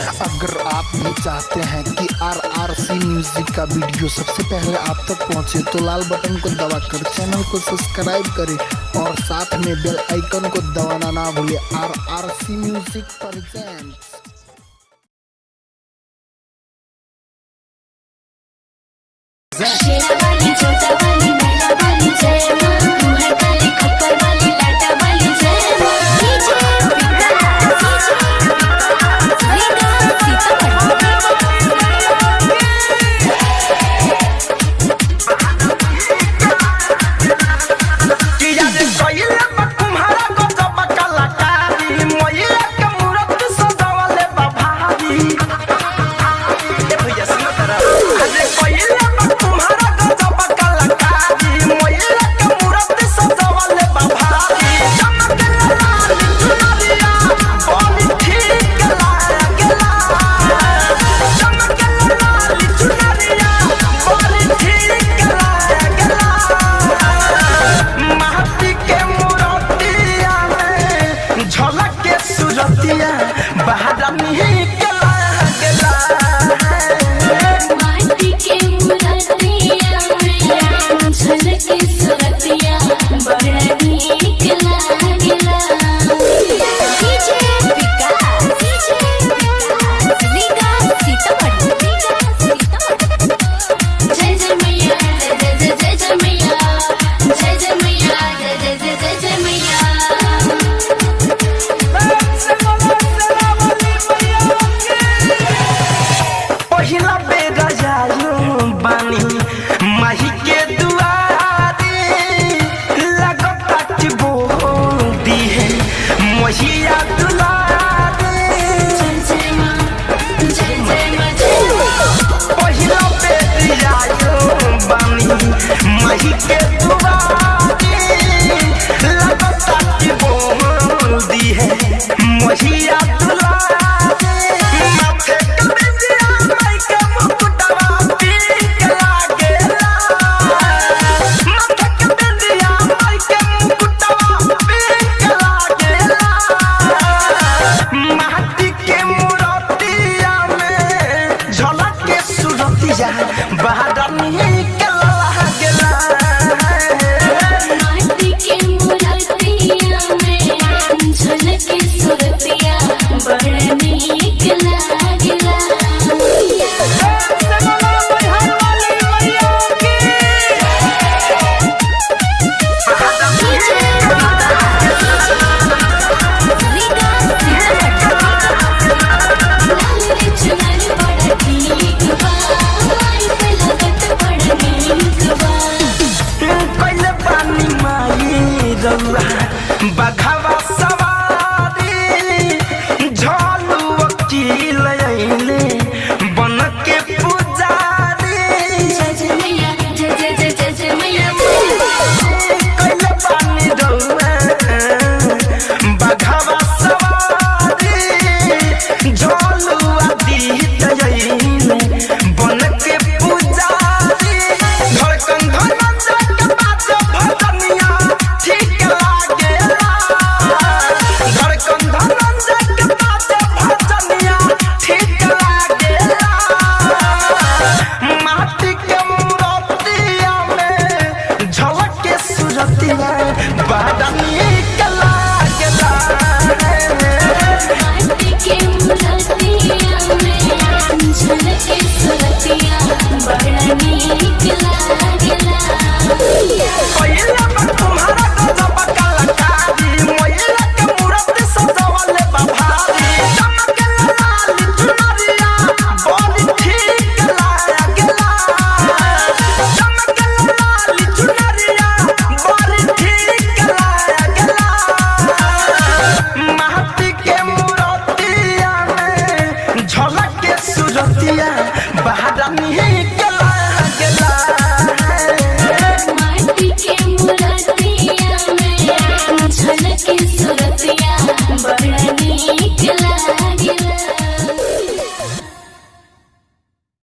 अगर आप भी चाहते हैं कि आर आर सी म्यूजिक का वीडियो सबसे पहले आप तक पहुंचे, तो लाल बटन को दबाकर चैनल को सब्सक्राइब करें और साथ में बेल आइकन को दबाना ना भूलें। R R C music presents. शेरा वाली, छोटा वाली, मैला वाली जय मां। तू है काली खप्पर वाली, लाटा वाली जय मां। डीजे विकास, रीना सीतामढ़ी। किया रे कइले बा कुम्हारा गजब कलाकारी, मैया के मूरत सजावले बा भारी। ए भैया सुनो तरा। अरे कइले बा कुम्हारा गजब कलाकारी, मैया के मूरत सजावले बा भारी। चमकेला लाल चुनरिया, बोली ठीक लागेला। चमकेला लाल चुनरिया, बोली ठीक लागेला। माटी के मूरतिया में झलक के सुरतिया बहारा निक